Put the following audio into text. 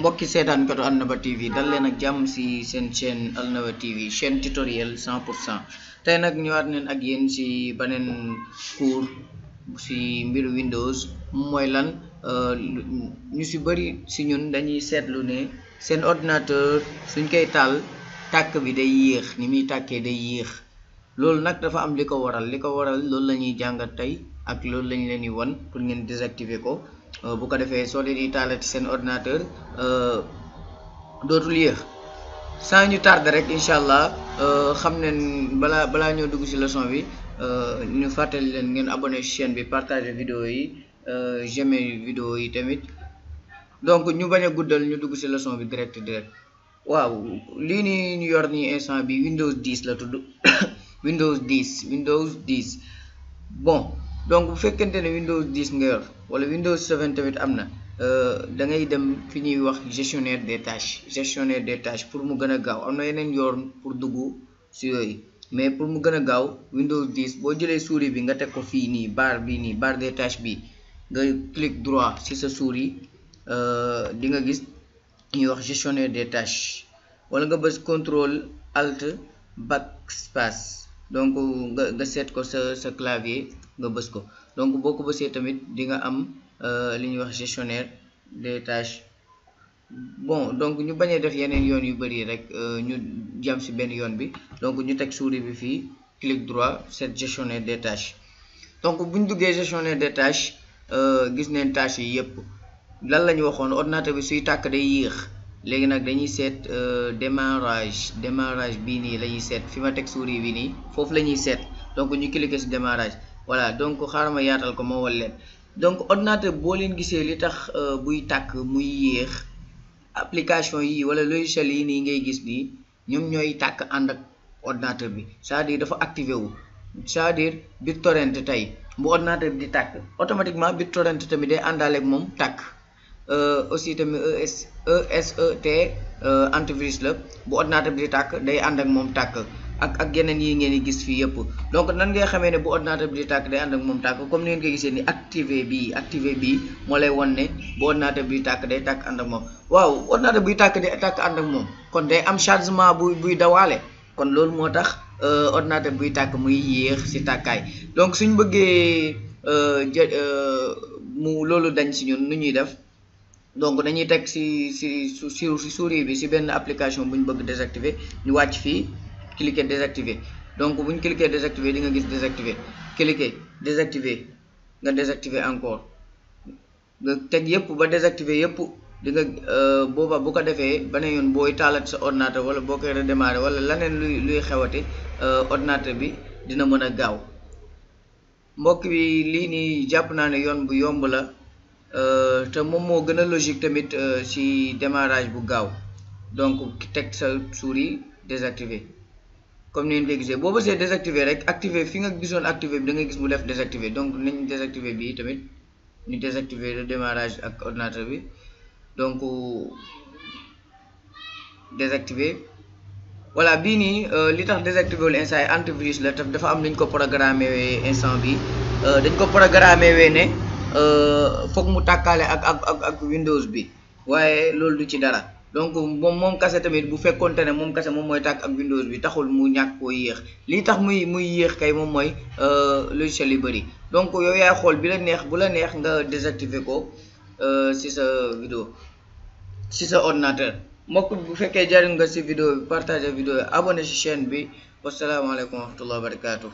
mbokki seetaankatu Alnaba TV dal leen ak jàmm si seen chaîne Alnaba TV chaîne tutoriel 100%. tey nag ñëwaat neen ak yéen si beneen cours si mbiru Windows. mooy lan ñu si bëri si ñun dañuy seetlu ne seen ordinateur suñ koy taal tàkk bi day yéex, ni muy tàkkee day yéex. loolu nag dafa am li ko waral loolu la ñuy jàngat tey ak loolu lañ leen di wan pour ngeen désactiver ko. bu ko defee soo leen di taalati seen ordinateur dootul yéex. sans ñu tardé rek incha allah xam ne balaa ñoo dugg si leçon bi ñu fàttali leen ngeen abonné si chaîne bi, partager vidéo yi, j'aime vidéo yi tamit. donc ñu bañ a guddal, ñu dugg si leçon bi direct. waaw lii nii ñu yor nii instant bi Windows 10 la tudd Windows 10 bon. donc bu fekkente ne Windows 10 nga yor wala Windows 7 tamit am na, da ngay dem fi ñuy wax gestionnaire des tâches pour mu gën a gaaw. am na yeneen yoon pour dugg si yooyu, mais pour mu gën a gaaw Windows 10 boo jëlee souris bi nga teg ko fii nii barre des tâches bi, nga clic droit si sa souris di nga gis ñuy wax gestionnaire des tâches, wala nga bës contrôle alt backspace. donc nga seet ko sa clavier nga bës ko. donc boo ko bësee tamit di nga am li ñuy wax gestionnaire des tâches. bon donc ñu bañ a def yeneen yoon yu bëri rek, ñu jam si benn yoon bi. donc ñu teg souris bi fii, clic droit, set gestionnaire des tâches. donc bu ñu duggee gestionnaire des tâches, gis neen tâches yi yëpp. lan la ñu waxoon, ordinateur bi suy tàkk day yéex. léegi nag dañuy seet démarrage bii nii la ñuy seet, fi ma teg souris bi nii foofu la ñuy seet. donc ñu cliquer si démarrage. voilà, donc xaaral ma yaatal ko ma wal leen. donc ordinateur boo leen gisee li tax buy tàkk muy yéex, application yi wala logiciel yi nii ngay gis nii ñoom ñooy tàkk ànd ak ordinateur bi, c'est-à-dire dafa activé wu. c'est-à-dire BitTorrent tey bu ordinateur bi di tàkk, automatiquement BitTorrent tamit day àndaale ak moom tàkk. aussi tamit ESET antivirus la, bu ordinateur bi di tàkk day ànd ak moom tàkk. ak yeneen yi ngeen di gis fii yëpp. donc nan ngay xamee ne bu ordinateur bi di tàkk day ànd ak moom tàkk, comme ni ngeen koy gisee ni activé bii moo lay won ne bu ordinateur bi di tàkk day tàkk ànd ak moom. waaw ordinateur buy tàkk day tàkk ànd ak moom, kon day am chargement buy dawaale. kon loolu moo tax ordinateur buy tàkk muy yéex si tàkkaay. donc suñ bëggee mu loolu dañ si ñun nu ñuy def, donc dañuy teg si souris bi si benn application bu ñu bëgg désactiver, ñu wàcc fii cliquer désactiver. donc bu ñu cliquer désactiver di nga gis désactiver, cliquer désactiver, nga désactiver encore, nga teg yëpp ba désactiver yëpp. di nga booba bu ko defee beneen yoon booy taalat sa ordinateur wala boo koy redémarrer wala leneen luy xewati, ordinateur bi dina mën a gaaw. mbokk bi lii nii jàpp naa ne yoon bu yomb la, te moom moo gën a logique tamit si démarrage bu gaaw. donc teg sa souris désactiver comme ni ngeen koy gisee. boo bësee désactiver rek activer fi nga gisoon activer bi da nga gis mu def désactiver. donc nañ désactiver bii tamit, ñu désactiver le démarrage ak ordinateur bi. donc désactiver. voilà, bii nii li tax désactiver wul instant yi antivirus la, dafa am nañ ko programmé instant bi. dañ ko programmé ne foog mu tàkkaale ak Windows bi, waaye loolu du ci dara. donc moom kase tamit bu fekkonte ne moom kase moom mooy tàkk ak Windows bi taxul mu ñàkk koo yéex. lii tax muy yéex kay moom mooy logiciel yu bëri. donc yow yaay xool bi la neex, bu la neex nga désactiver ko si sa vidéo, si sa ordinateur. mbokk bu fekkee jariñ nga si vidéo bi, partager vidéo yi, abonné si chaîne bi. wasalaamaaleykum wa rahmatulah wa barakaatu.